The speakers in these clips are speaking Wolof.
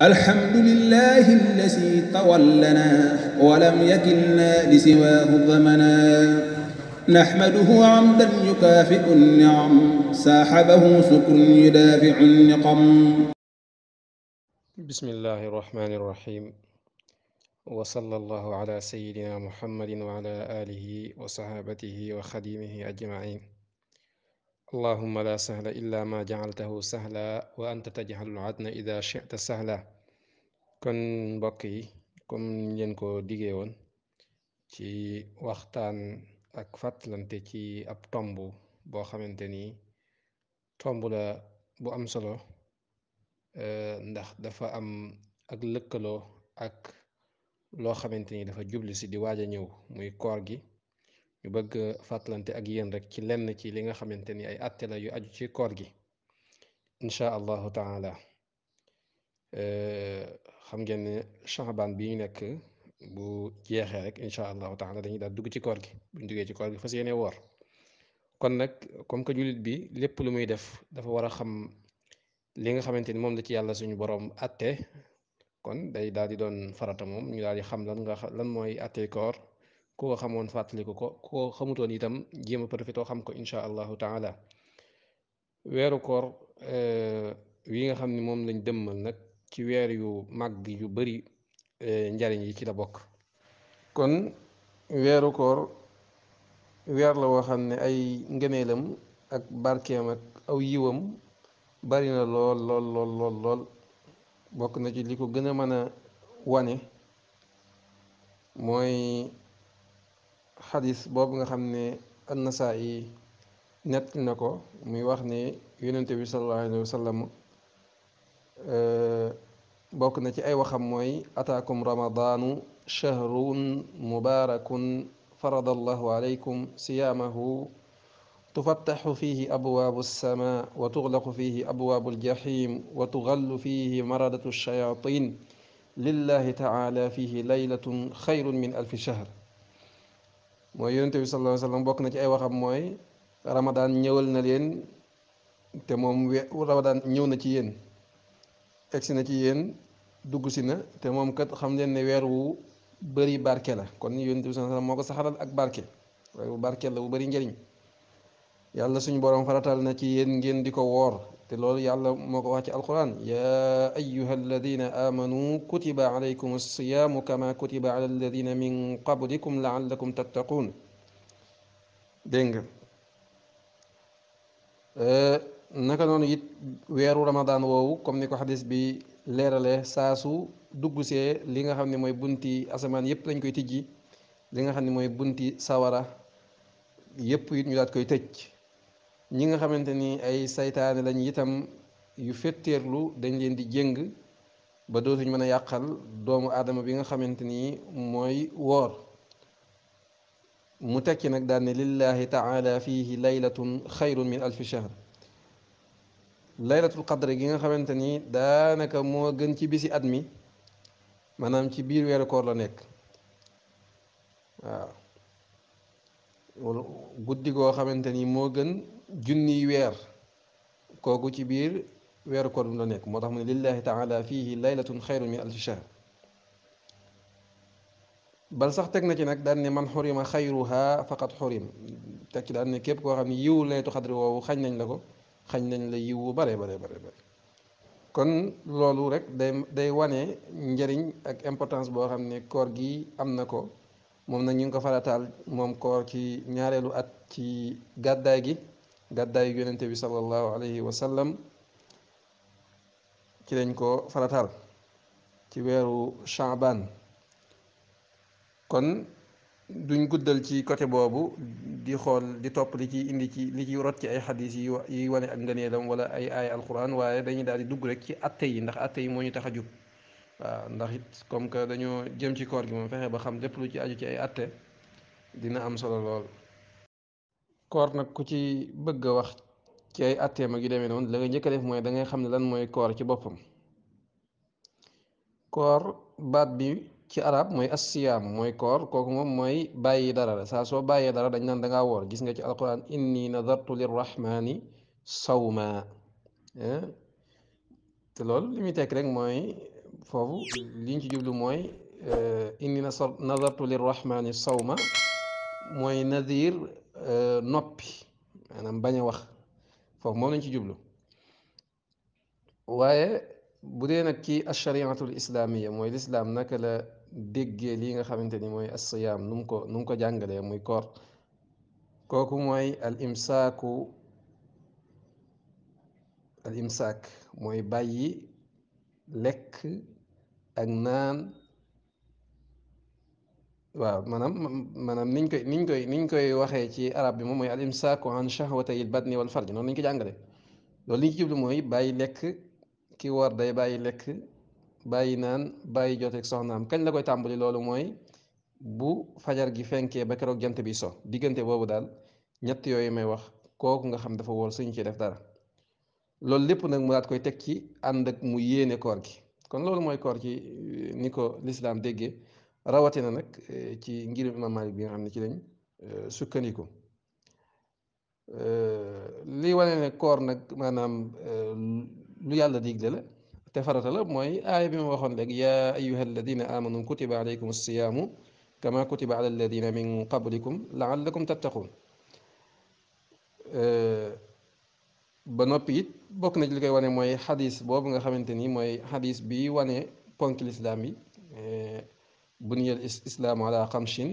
الحمد لله الذي تولنا ولم يكلنا لسواه ضمنا نحمده عمدا يكافئ النعم ساحبه شكر يدافع النقم. بسم الله الرحمن الرحيم، وصلى الله على سيدنا محمد وعلى آله وصحابته وخديمه أجمعين. اللهم لا سهل إلا ما جعلته سهلا وأنت تجعل العدن إذا شئت سهلا. kon mbokk yi comme ngeen ko digee woon ci waxtaan ak fàttalante ci ab tomb boo xamante ni tomb la bu am solo, ndax dafa am ak lëkkaloo ak loo xamante ni dafa jubli si di waaj a ñëw muy koor gi. ñu bëgg fàttalante ak yéen rek ci lenn ci li nga xamante ni ay àtte la yu aju ci koor gi insha allahu taala. xam ngeen ne Sha'ban bi ñu nekk bu jeexee rek insha allahu taala dañuy daal dugg ci koor gi. buñ duggee ci koor gi fas yéene woor. kon nag comme que jullit bi lépp lu muy def dafa war a xam li nga xamante ni moom la ci yàlla suñu boroom àtte, kon day daal di doon farata moom ñu daal di xam lan mooy àttee koor. ku ko xamoon fàttaliku ko, ku ko xamutoon itam jéem a profitoo xam ko insha allahu taala. weeru koor wi nga xam ni moom lañ dëmmal nag ci weer yu màgg yu bari njariñ yi ci la bokk. kon weeru koor weer la woo xam ne ay ngëneelam ak barkeem ak aw yiwam bari na lool lool lool lool lool. bokk na ci li ko gën a mën a wane mooy xadis boobu nga xam ne an-Nasaa'i nett na ko, muy wax ne yonente bi sallallahu alayhi wa sallam bokk na ci ay waxam mooy ataakum ramadaanu shahrun mubaarakun farada allahu alaykum siyaamahu tufattaxu fihi abwaabu alsamaa wa tuxlaqu fihi abwaabu aljahim wa tugallu fihi maradatu alshayaatin lillahi taala fihi laylatun xayrun min alfi shahr. mooy yonente bi sallallahu alayhi wa sallam bokk na ci ay waxam mooy ramadaan ñëwal na leen te moom ramadaan ñëw na ci yéen, egsi na ci yéen, dugg si na te moom kat xam leen ne weer wu bari barke la. kon yonente bi sallallahu alayhi wa sallam moo ko saxalal ak barke, weer wu barke la wu bari njëriñ. yàlla suñu boroom faratal na ci yéen ngeen di ko woor, te loolu yàlla moo ko wax ci alquran: yaa ayyuha alladina amanu kutiba alaykum alsiyaamu kama kutiba ala alladina min qablikum laallakum tattaquun. dégg nga naka noonu it weeru ramadaan woowu comme ni ko xadis bi leerale, saa su dugg see li nga xam ne mooy bunti asamaan yépp lañ koy tijji, li nga xam ne mooy bunti sawara yépp it ñu daat koy tëj. ñi nga xamante ni ay saytaane lañ itam yu fetteerlu dañ leen di jéng ba dootuñ mën a yàqal doomu aadama bi nga xamante ni mooy woor. mu tekki nag daal ne lillahi taala fihi laylatun xayrun min alfi shahr. laylatul qadr gi nga xamante ni daanaka moo gën ci bisi at mi, maanaam ci biir weeru koor la nekk. waaw guddi goo xamante ni moo gën junniy weer, kooku ci biir weeru koor bi la nekk. moo tax mu ne lillahi taala fihi laylatun xayrun min alfi shahr. bal sax teg na ci nag daan ne man xurima xayruha faqad xurim. teg ci daan ne képp koo xam ne yiwu laytu xadri woowu xañ nañ la ko, xañ nañ la yiwu bare bare bare bare. kon loolu rek day wane njëriñ ak importance boo xam ne koor gi am na ko. moom nag ñu ngi ko farataal moom koor ci ñaareelu at ci gàddaay gi, gàddaayu yonente bi sallallahu alayhi wa sallam ci lañ ko farataal ci weeru Sha'ban. kon duñ guddal ci côté boobu di xool di topp li ci indi ci li ci rot ci ay xadis yi wane ak ngëneelam wala ay alquran, waaye dañuy daal di dugg rek ci atte yi, ndax atte yi moo ñu tax a jug. waaw ndax it comme que dañoo jëm ci koor gi moom fexe ba xam lépp lu ci aju ci ay atte dina am solo lool. koor nag ku ci bëgg a wax ci ay atteem ak yu demee noonu, la nga njëkk a def mooy da ngay xam ne lan mooy koor ci boppam. koor baat bi ci arab mooy assiyaam, mooy koor. kooku moom mooy bàyyi dara la. saa soo bàyyee dara dañ naan da ngaa woor. gis nga ci alquran: inni nadartu lirrahmani sawma. te loolu li muy tekk rek mooy foofu liñ ci jublu mooy inni nazartu lirrahmani sawma mooy nadir noppi maanaam bañ a wax foofu moom lañ ci jublu waaye bu dee nag ci ashariatul islaamiya mooy lislaam naka la déggee lii nga xamante ni mooy asiyaam nu mu ko jàngalee muy koor kooku mooy al imsaak mooy bàyyi lekk ak naan waaw maanaam niñ koy waxee ci arab bi moom mooy al imsaaku an shahwatayil batni wal farj noonu lañ ko jàngale loolu li ñu ci jublu mooy bàyyi lekk ki woor day bàyyi lekk bàyyi naan bàyyi joteeg soxnaam kañ la koy tàmbali loolu mooy bu fajar gi fenkee ba keroog jant bi so diggante boobu daal ñett yooyu may wax kooku nga xam dafa woor suñu ci def dara loolu lépp nag mu daat koy teg ci ànd ak mu yéene koor gi kon loolu mooy koor ci ni ko lislaam déggee rawatina nag ci ngir imam Malik bi nga xam ne ci lañ sukkandiku lii wane ne koor nag maanaam lu yàlla digle la te farata la mooy aaya bi ma waxoon léegi yaa ayuha alladina amanu kutiba alaykum alsiyaamu kama kutiba ala alladina min qablikum laallakum tattaqun ba noppi it bokk na ci li koy wane mooy xadis boobu nga xamante ni mooy xadis bi wane ponki lislaam yi buniyal islaamu ala xamshin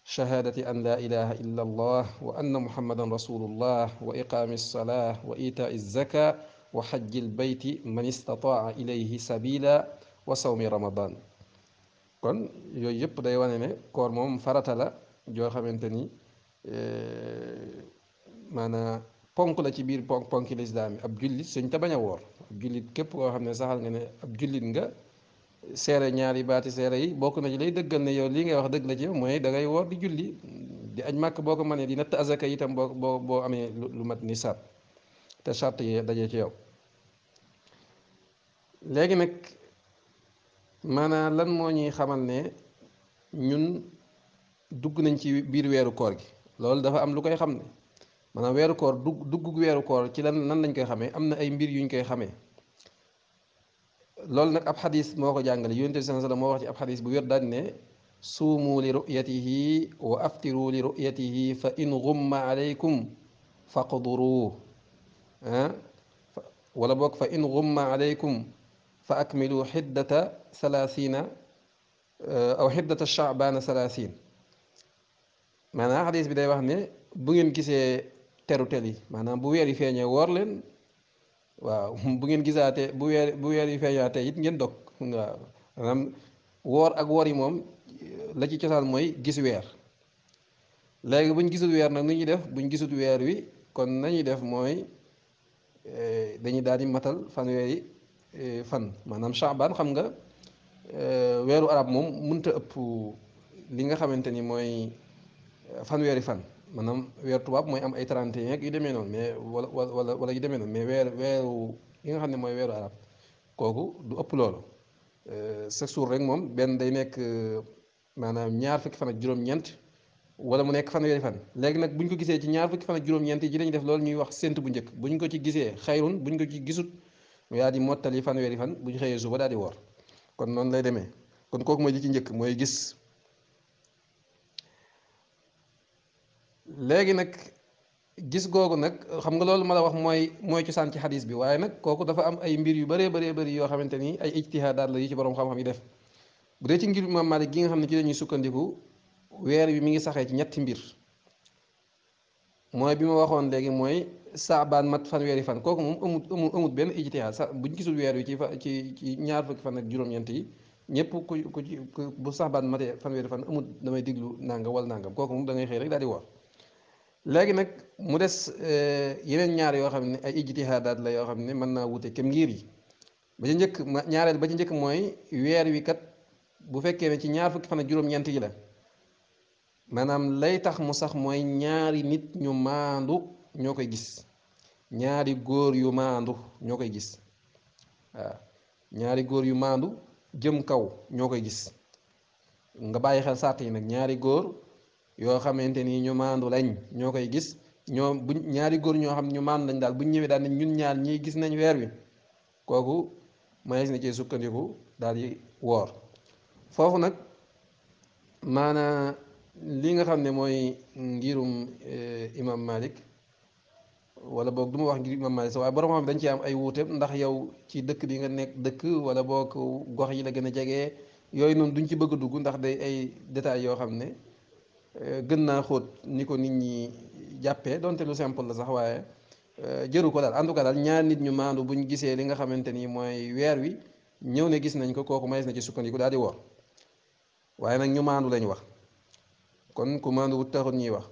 shahaadati an laa ilaha illa allah wa anna muhammadan rasulullah wa iqaami alsalaa wa itaai zaka wa xajji lbayti man istataa ilayhi sabila wa sawmi ramadan kon yooyu yëpp day wane ne koor moom farata la joo xamante ni maanaa ponk la ci biir ponki lislaam yi ab jullit suñ te bañ a woor ab jullit képp koo xam ne saxal nga ne ab jullit nga seere ñaari baati seere yi bokk na ci lay dëggal ne yow lii ngay wax dëgg la ci yow mooy da ngay woor di julli di aj màkk boo ko mënee di natt azaka itam boo amee lu mat ni sat te charte yi dajee ci yow léegi nag maanaam lan moo ñuy xamal ne ñun dugg nañ ci biir weeru koor gi loolu dafa am lu koy xam ne maanaam weeru koor dugg weeru koor ci lan lañ koy xamee am na ay mbir yuñ koy xamee loolu nag ab xadis moo ko jàngale yonent bi sallallahu alayhi wasallam moo wax ci ab xadis bu wér daal ne suumu li ru'yatihi wa aftiru li ru'yatihi fa in ghumma alaykum faqduru wala boog fa in ghumma alaykum fa akmilu xiddata salaasina aw xiddata sha'bana salaasin maanaam xadis bi day wax ne bu ngeen gisee terutel yi maanaam bu weer yi feeñee woor leen waaw bu ngeen gisaatee bu weer yi feeñaatee it ngeen dog waaw maanaam woor ak woor yi moom la ci cosaan mooy gis weer léegi buñ gisul weer nag nu ñuy def buñ gisul weer wi kon nañuy def mooy dañuy daal di matal fanweeri fan maanaam Shaabaan xam nga weeru arab moom mënta ëpp li nga xamante ni mooy fanweeri fan maanaam weer tubaab mooy am ay 31 ak yu demee noonu mais wala yu demee noonu mais weeru yi nga xam ne mooy weeru arab kooku du ëpp loolu chaque jour rek moom benn day nekk maanaam ñaar fukki fan ak juróom-ñeent wala mu nekk fanweeri fan léegi nag bu ñu ko gisee ci ñaar fukki fan ak juróom-ñeent yi lañu def loolu ñuy wax sént bu njëkk bu ñu ko ci gisee xayrun bu ñu ko ci gisut mu daal di mottali fanweeri fan bu ñu xëyee suba daal di woor kon noonu lay demee kon kooku mooy li ci njëkk mooy gis léegi nag gis googu nag xam nga loolu ma la wax mooy cosaan ci xadis bi waaye nag kooku dafa am ay mbir yu bëree bëri yoo xamante ni ay ijtihaadaat la yu ci borom xam-xam yi def bu dee ci ngir Imaam Maalik gi nga xam ne ci lañuy sukkandiku weer bi mi ngi saxee ci ñetti mbir mooy bi ma waxoon léegi mooy saabaan mat fanweeri fan kooku moom amut benn ijtihaad sax buñ gisul weer wi ci ñaar fukki fan ak juróom-ñeent yi ñëpp ku bu saabaan matee fanweeri fan amut damay diglu nangam wala nangam kooku moom da ngay xëy rek daal di woor léegi nag mu des yeneen ñaar yoo xam ne ay ijtihaadaat la yoo xam ne mën naa wute kem ngir yi ba ci njëkk ñaareel ba ci njëkk mooy weer wi kat bu fekkee ne ci ñaar fukki fan ak juróom-ñeent yi la maanaam lay tax mu sax mooy ñaari nit ñu maandu ñoo koy gis ñaari góor yu maandu ñoo koy gis waaw ñaari góor yu maandu jëm kaw ñoo koy gis nga bàyyi xel sàrt yi nag ñaari góor yoo xamante ni ñu maandu lañ ñoo koy gis ñoom buñ ñaari góor ñoo xam ñu maandu lañ daal buñ ñëwee daal ne ñun ñaar ñii gis nañ weer wi kooku mayees na cee sukkandiku daal di woor foofu nag maanaa li nga xam ne mooy ngirum imam Malik wala boog du ma wax ngir imam Malik sax waaye borom xam dañ ci am ay wuute ndax yow ci dëkk bi nga nekk dëkk wala boog gox yi la gën a jege yooyu noonu duñ ci bëgg a dugg ndax day ay détails yoo xam ne gën naa xóot ni ko nit ñi jàppee donte lu simple la sax waaye jëru ko daal en tout cas daal ñaar nit ñu maandu buñ gisee li nga xamante ni mooy weer wi ñëw ne gis nañ ko kooku mayees na ci sukkandiku daal di woor waaye nag ñu maandu lañ wax kon ku maandu wut taxut ñuy wax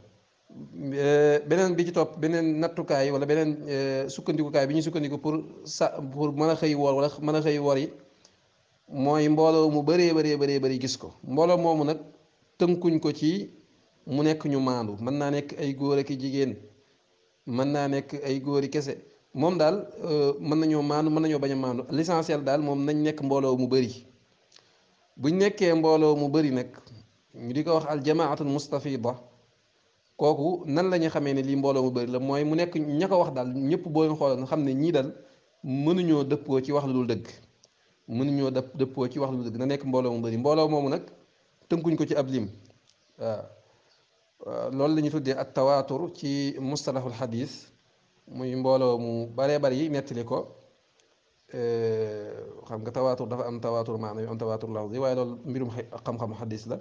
beneen bi ci topp beneen nattukaay wala beneen sukkandikukaay bi ñuy sukkandiku pour mën a xëy woor wala mën a xëy woor yi mooy mbooloo mu bëree bëri gis ko mbooloo moomu nag tënkuñ ko ci mu nekk ñu maandu mën naa nekk ay góor ak jigéen mën naa nekk ay góori kese moom daal mën nañoo maandu mën nañoo bañ a maandu l'essentiel daal moom nañ nekk mbooloo mu bëri buñ nekkee mbooloo mu bëri nag ñu di ko wax aljamaatul mustafida kooku nan la ñu xamee ne lii mbooloo mu bëri la mooy mu nekk ña ko wax daal ñëpp boo leen xooloon xam ne ñii dal mënuñoo dëppoo ci wax lu dul dëgg mënuñoo dëppoo ci wax lu dul dëgg na nekk mbooloo mu bëri mbooloo moomu nag tënkuñ ko ci ab lim waaw loolu la ñuy tuddee ak tawaatur ci mustalahul xadis muy mbooloo mu baree bari yi nettali ko xam nga tawaatur dafa am tawaatur maana yu am tawaatur lafzi waaye loolu mbirum xam-xamu xadis la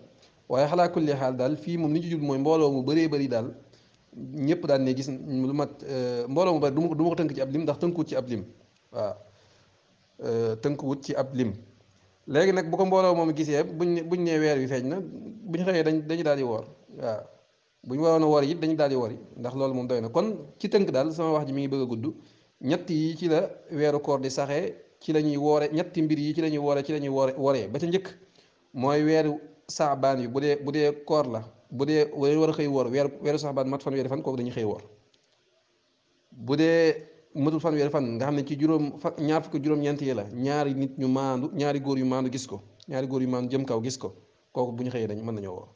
waaye xalaa kulli xaal daal fii moom li ñu ci jub mooy mbooloo mu bëree bëri daal ñëpp daal ne gis lu mat mbooloo mu bëri du ma ko tënk ci ab lim ndax tënkuwut ci ab lim waaw tënkuwut ci ab lim léegi nag bu ko mbooloo moom gisee buñ ne weer wi feeñ na buñ xëyee dañu daal di woor waaw bu ñu waroon a woor it dañu daal di woor ndax loolu moom doy na kon ci tënk daal sama wax ji mi ngi bëgg a gudd ñett yi ci la weeru koor di saxee ci la ñuy woore ñetti mbir yi ci la ñuy woore ci la ñuy woree ba ca njëkk mooy weeru saabaan yi bu dee koor la bu dee war a xëy woor weeru saabaan mat fanweeri fan kooku dañuy xëy woor bu dee matul fanweeri fan nga xam ne ci ñaar fukki juróom-ñeent yi la ñaari nit ñu maandu ñaari góor yu maandu gis ko ñaari góor yu maandu jëm kaw gis ko kooku bu ñu xëyee dañ mën nañoo woor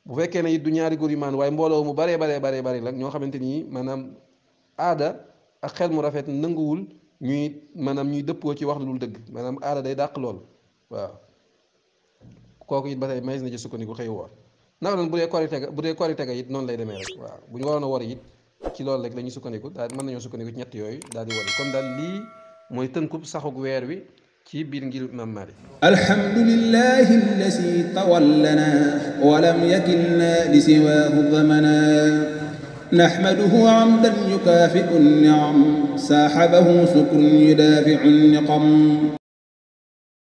bu fekkee ne it du ñaari góor yu maandu waaye mbooloo mu baree la ñoo xamante ni maanaam aada ak xel mu rafet nanguwul ñuy dëppoo ci wax lu dul dëgg maanaam aada day dàq lool waaw kooku it ba tey mayees na ci sukkandiku xëy woor naka noonu bu dee korite ga it noonu lay demee rek waaw bu ñu waroon a wor it ci loolu rek la ñuy sukkandiku daal mën nañoo sukkandiku ci ñett yooyu daal di wor kon daal lii mooy tënkub saxug weer wi ci biir ngir imam Malik alhamdulillahi allasi tawallana walam yakilna li siwaahu zamana nahmaduhu amdan yukaafi'u ni'am saahabahu sukrun yudaafi'u niqam